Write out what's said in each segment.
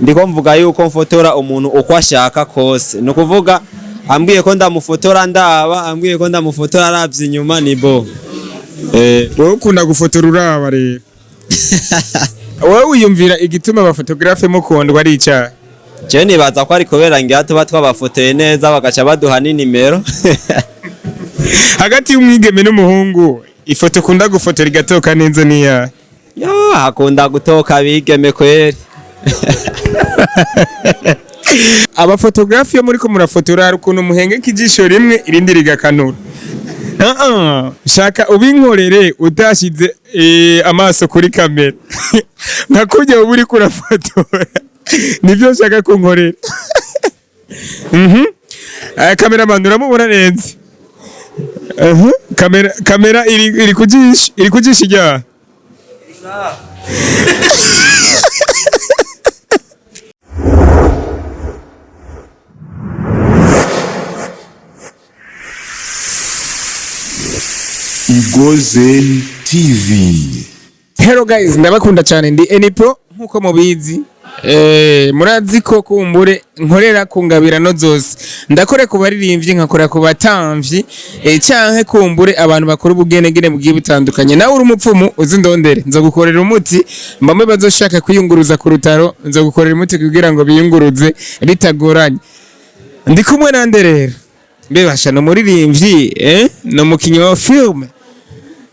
Ndiko mvuga yuko mfotora umuntu uko ashaka kose. Ni ukuvuga ambwiye ko ndamufotora ndaba, ambwiye ko ndamufotora aravye inyuma, ni bo. Wowe ukunda gufotora uraba rero. Wowe wiyumvira igituma abaphotographe mukundwa ari icahe? Je nibaza ko ari kubera ngira tuba twabafotoye neza, bagaca baduha n'inimero. Hagati y'umwigeme n'umuhungu, ifoto ukunda gufotora igatoka neza niya? Yo, hakunda gutoka abigeme kweri. Abaphotographe, iyo muriko murafotora, hari ukuntu muhengeka ijisho rimwe irindi rigakanura. Ah ah, shaka ubinkorere utashize amaso kuri kamera, nka kurya uba uriko urafotora, nivyo nshaka kunkorera. Cameraman uramubona neza. Kamera iri kujisho, iri kujisho rya Igozen TV. Hello guys, ndabakunda cyane, ndi Enipro nkuko mubizi. Murazi ko kumbure nkorera ku ngabirano zose. Ndakore ku baririmbyi, nkakora ku batamvyi, canke kumbure abantu bakora ubugenegene bugiye butandukanye. Nawe uri umupfumu uzi ndondere, nzogukorera umuti. Bamwe bazoshaka kwiyunguruza ku rutaro, nzogukorera umuti kugira ngo biyunguruze bitagoranye. Ndi kumwe nande rero? Mbebasha ni umuririmbyi, ni umukinyi wa filme,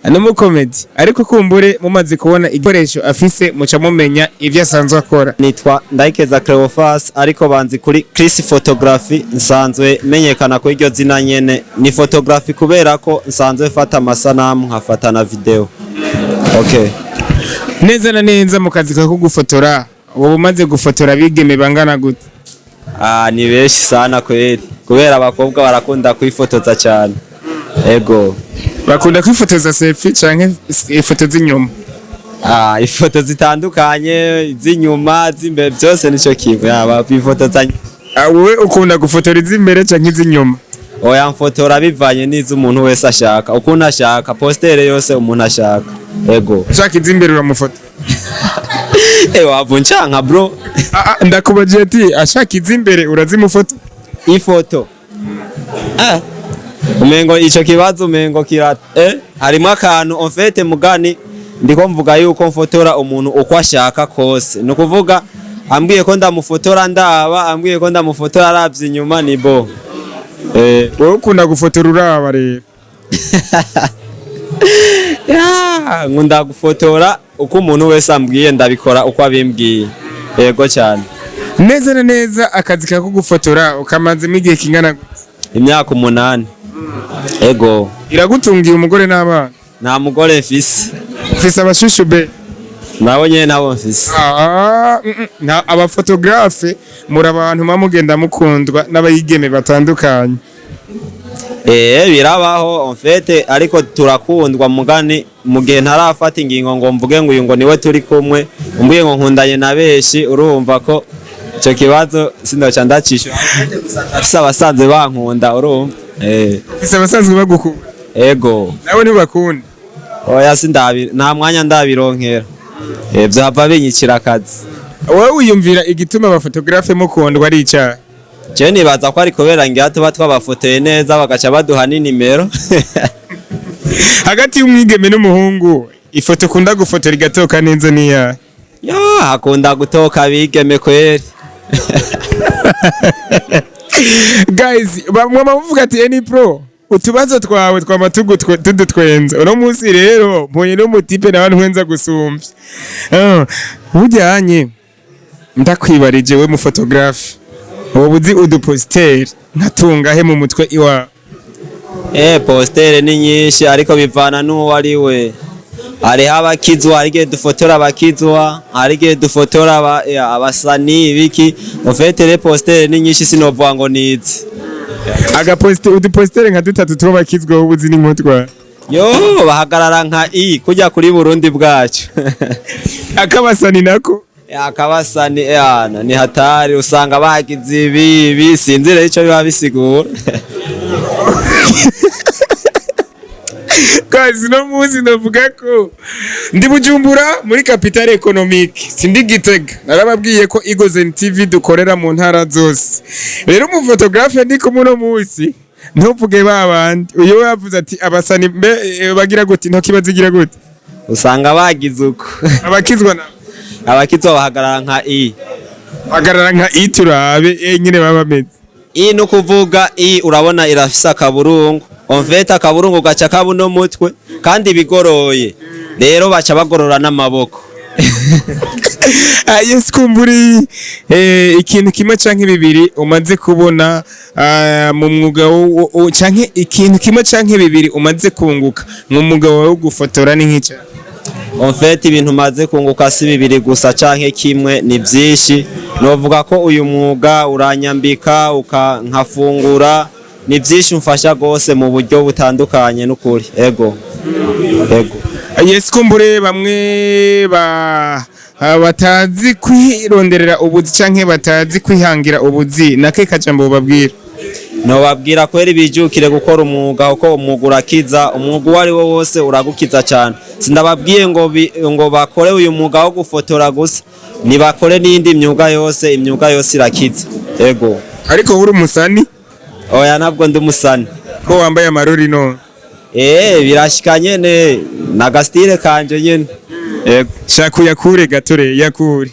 n'umukomedi, ariko kumbure mumaze kubona igikoresho afise muca mumenya ivyo asanzwe akora. Nitwa Ndayikeza Cleophas, ariko banzi kuri Chris Photography. Nsanzwe menyekana kuri iryo zina nyene. Ni photography kubera ko nsanzwe mfata amasanamu, nkafata na video. Okay. Neza na neza, mu kazi kako gufotora, wowe umaze gufotora abigeme bangana gute? Ah, ni benshi sana kweri, kubera abakobwa barakunda kwifotoza cyane. Ego. Bakunda kwifotoza selfie canke ifoto z'inyuma? Ah, ifoto zitandukanye, iz'inyuma, z'imbere, byose nico kimwe. Yaba bifotoza. Ah, wowe ukunda gufotora iz'imbere canke iz'inyuma? Oya, mfotora bivanye n'izo umuntu wese ashaka, ukuntu ashaka, posture yose umuntu ashaka. Ego. Ushaka iz'imbere uramufotora? Eh, wavuncanka bro. Ah, ah, ndakubajije ati ashaka iz'imbere urazimufotora? Ifoto. Eh. Umengo ico kibazo umengo kira harimo akantu en fait. Mugani ndiko mvuga yuko mfotora umuntu uko ashaka kose. Ni ukuvuga ambwiye ko ndamufotora ndaba, ambwiye ko ndamufotora aravye inyuma, ni bo. Wowe ukunda gufotora uraba rero. Ya, nkunda gufotora uko umuntu wese ambwiye, ndabikora uko abimbwiye. Yego cyane. Neza na neza, akazi kako gufotora ukamazemo igihe kingana gute? Imyaka 8. Ego. Iragutungiye umugore n'abana? Nta mugore mfise. Ufise abashushu be? Nabo nyene nabo mfise. Ah, abaphotographe muri abantu muba mugenda mukundwa n'abayigeme batandukanye. Birabaho en fait, ariko turakundwa mugani mu gihe ntarafata ingingo ngo mvuge ngo uyu ngo niwe turi kumwe, umbwiye ngo nkundanye na benshi, urumva ko ico kibazo sindoca ndacishura. Afise abasanzwe bankunda, urumva. Ufise abasanzwe bagukunda? Ego. Nawe ntibakunda? Oya, sindabi, nta mwanya ndabironkera. Vyava binyicira akazi. Wowe wiyumvira igituma abaphotographe mukundwa ari icahe? Je nibaza ko ari kubera ngira tuba twabafotoye neza, bagaca baduha n'inimero. Hagati y'umwigeme n'umuhungu, ifoto ukunda gufotora igatoka neza niya? Yo, hakunda gutoka abigeme kweri. Guys, bamwe bavuga ati Eni Pro utubazo twawe twama tudutwenza. Uno munsi rero mpuye n'umutipe nawe ntwenza gusumvya. Ah, bujyanye ndakwibarije, we mu photographe, wowe uzi uduposture nkatungahe mu mutwe iwawe? Posture ni nyinshi, ariko bivana n'uwo ari we. Hariho abakizwa, hari igihe dufotora abakizwa, hari igihe dufotora abasani ibiki. En fait, les postures ni nyinshi, sinovuga ngo nizi. Agaposture, uduposture nka dutatu tw'abakizwa wowe uzi n'inkotwa. Yo, bahagarara nka i kujya kuri Burundi bwacu. Akabasani nako? Akabasani yana ni hatari, usanga bagize ibi ibi, sinzi rero ico biba bisigura. Guys, no munsi ndavuga ko ndi Bujumbura muri capitale économique, sindi Gitega. Narababwiye ko Igozen TV dukorera mu ntara zose. Rero umuphotographe ndi kumwe uno munsi, ntuvuge babandi, uyu yavuze ati abasani mbe bagira gute? Intoki bazigira gute? Usanga bagize uko. Abakizwa na Abakizwa bahagarara nka i. Hagarara nka i turabe nyine baba bameze. I ni ukuvuga i, urabona irafise akaburungu, en fait akaburungu gaca kaba uno mutwe kandi bigoroye, rero baca bagorora n'amaboko. Ah, yes, kumburi ikintu kimwe canke bibiri umaze kubona mu mwuga canke ikintu kimwe canke bibiri umaze kunguka mu mwuga wawe wo gufotora ni nk'ica? En fait ibintu maze kunguka si bibiri gusa canke kimwe, ni byinshi. Novuga ko uyu mwuga uranyambika uka nkafungura, ni byinshi umfasha gose mu buryo butandukanye n'ukuri. Ego. Yes, kumbure bamwe ba batazi kwironderera ubuzi canke batazi kwihangira ubuzi, nake kajambo babwira? Nobabwira kweri bijukire gukora umwuga, kuko umwuga urakiza. Umwuga uwo ari wo wose uragukiza cyane. Sindababwiye ngo bakore uyu mwuga wo gufotora gusa, nibakore n'iyindi myuga yose. Imyuga yose irakiza, ego. Ariko uri umusani? Oya, ntabwo ndi umusani. Ko wambaye amarori none? Birashika nyene, na style kanje nyene. Ego. Shaka uyakure gatore, yakure.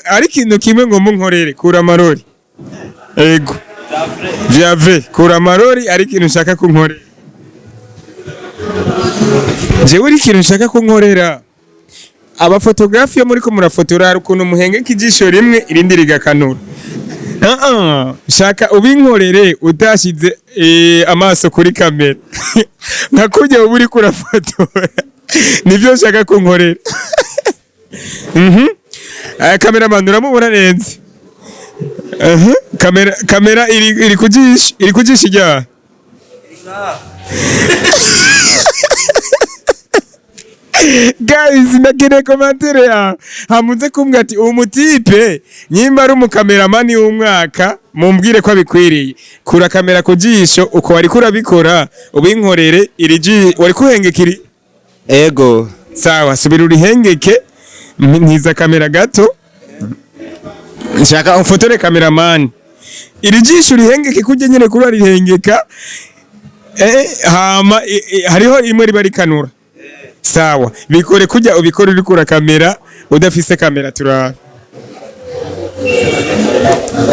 Ari ikintu kimwe ngo munkorere, kura amarori. Ego vyave, kura amarori. Ari ikintu nshaka kunkorera jewe, uri ikintu nshaka kunkorera. Abafotografi iyo muriko murafotora hari ukuntu muhengeka ijisho rimwe irindi rigakanura. Ah, ah, shaka ubinkorere utashize amaso kuri kamera, nka kurya uba uriko urafotora. Nivyo nshaka kunkorera. Cameraman uramubona neza. Aha, kamera iri kujisha, iri kujisha rya. Guys, ndakeneye commentaire ya hamuze kumbwira ati uwo mutipe nyimba ari umukameramani w'umwaka, mumbwire ko abikwiriye. Kura kamera ku jisho uko wari kurabikora, ubinkorere iri ji wari kuhengeka iri. Ego. Sawa, subira urihengeke. Ntiza kamera gato, nshaka umfotore kameramani. Iri jisho urihengeke kurya nyene kuri arihengeka. Hama hariho imwe riba rikanura. Sawa, bikore kurya ubikore urikura kamera udafise kamera turaba.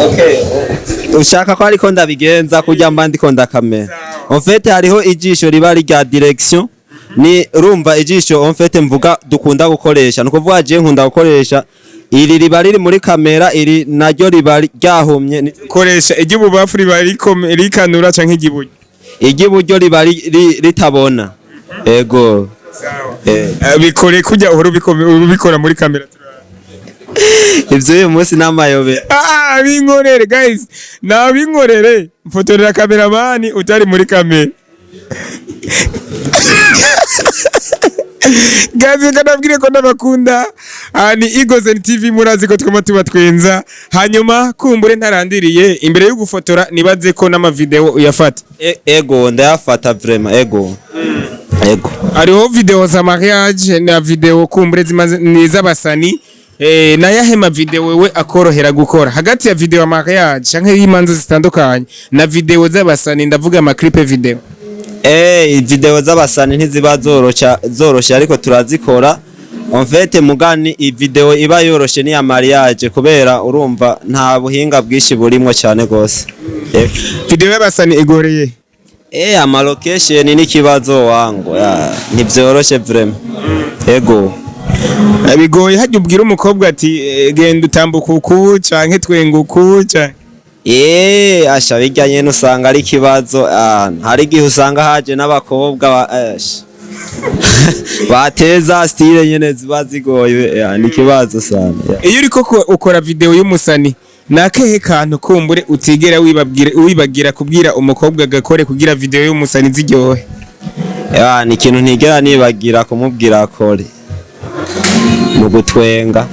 Okay. Ushaka ko ariko ndabigenza kurya mba ndiko ndakamera. En fait hariho ijisho riba rya direction, ni urumva ijisho en fait mvuga dukunda gukoresha, ni ukuvuga je nkunda gukoresha iri riba riri muri kamera, iri naryo riba ryahumye. Koresha iry'ububafu riba rikanura canke iry'iburyo? Iry'iburyo riba ritabona. Ego. Bikore kurya uhora ubikora muri kamera turaba. Ivyo uyu munsi n'amayobera. Ah, binkorere guys, nabinkorere. Mfotorera kameramani utari muri kamera. Guys, reka nabwire ko ndabakunda. Ah, ni Igozen TV, murazi ko twama tuba twenza. Hanyuma kumbure ntarandiriye, imbere yo gufotora nibaze ko n'amavideo uyafata? Ego, ndayafata vraiment, ego. Ego. Hariho video za mariage na video kumbure zimaze ni iz'abasani. Nayahe ma video wewe akorohera gukora hagati ya video ya mariage canke y'imanza zitandukanye na video z'abasani, ndavuga ama clip video? Video z'abasani ntiziba zoroshe, ariko turazikora. En fait mugani video iba yoroshe ni ya mariage, kubera urumva nta buhinga bwinshi burimwo cyane gose. Video y'abasani igoreye? Ama location ni kibazo wangu. Ya, ntivyoroshe vraiment. Ego. Bigoye hajya ubwira umukobwa ati genda utambuka uku canke twenga uku canke Asha bijya nyene usanga ari ikibazo. Hari igihe usanga haje n'abakobwa bateza style nyene ziba zigoye. Ni ikibazo sana. Yeah. Iyo uriko ukora video y'umusani, ni akahe kantu kumbure utigera wibagira kubwira umukobwa gakore kugira video y'umusani ziryohe? Ya, ni ikintu ntigera nibagira kumubwira akore mu gutwenga.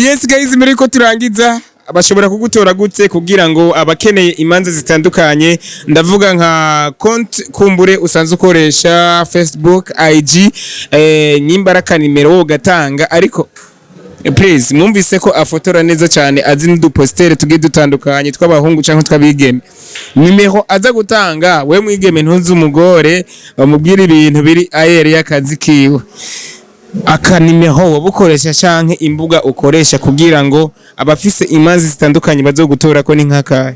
Yes guys, mbere yuko turangiza Bashobora kugutora gute kugira ngo abakeneye imanza zitandukanye, ndavuga nka konti kumbure usanzwe ukoresha Facebook, IG, nimba ari akanimero wowe ugatanga. Ariko please, mwumvise ko afotora neza cyane, azi n'udupostere tugiye dutandukanye tw'abahungu cyangwa tw'abigeme. Nimero aza gutanga, we mwigeme ntuzi umugore, bamubwira ibintu biri ayeri y'akazi kiwe. Akanimero wowe ukoresha canke imbuga ukoresha kugira ngo abafise imanza zitandukanye bazogutora ko ni nk'akahe?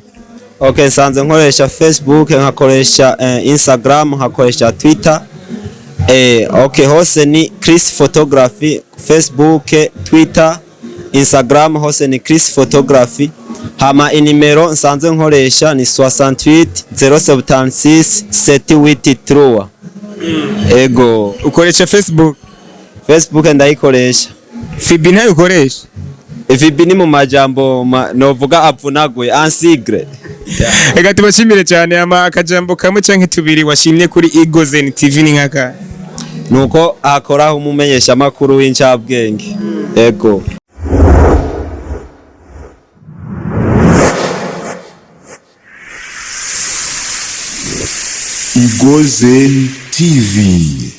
Okay, nsanzwe nkoresha Facebook, nkakoresha Instagram, nkakoresha Twitter. Okay, hose ni Chris Photography. Facebook, Twitter, Instagram, hose ni Chris Photography. Hama inimero nsanzwe nkoresha ni 68 076 783. Ego. Ukoresha Facebook? Facebook ndayikoresha. FB ntayo ukoresha? FB ni mu majambo novuga apfunaguye, en sigle. Reka tubashimire cyane. Ama akajambo kamwe canke tubiri washimye kuri Egozen TV ni nk'akahe? Nuko hakoraho umumenyeshamakuru w'incabwenge. Ego. Igozen TV.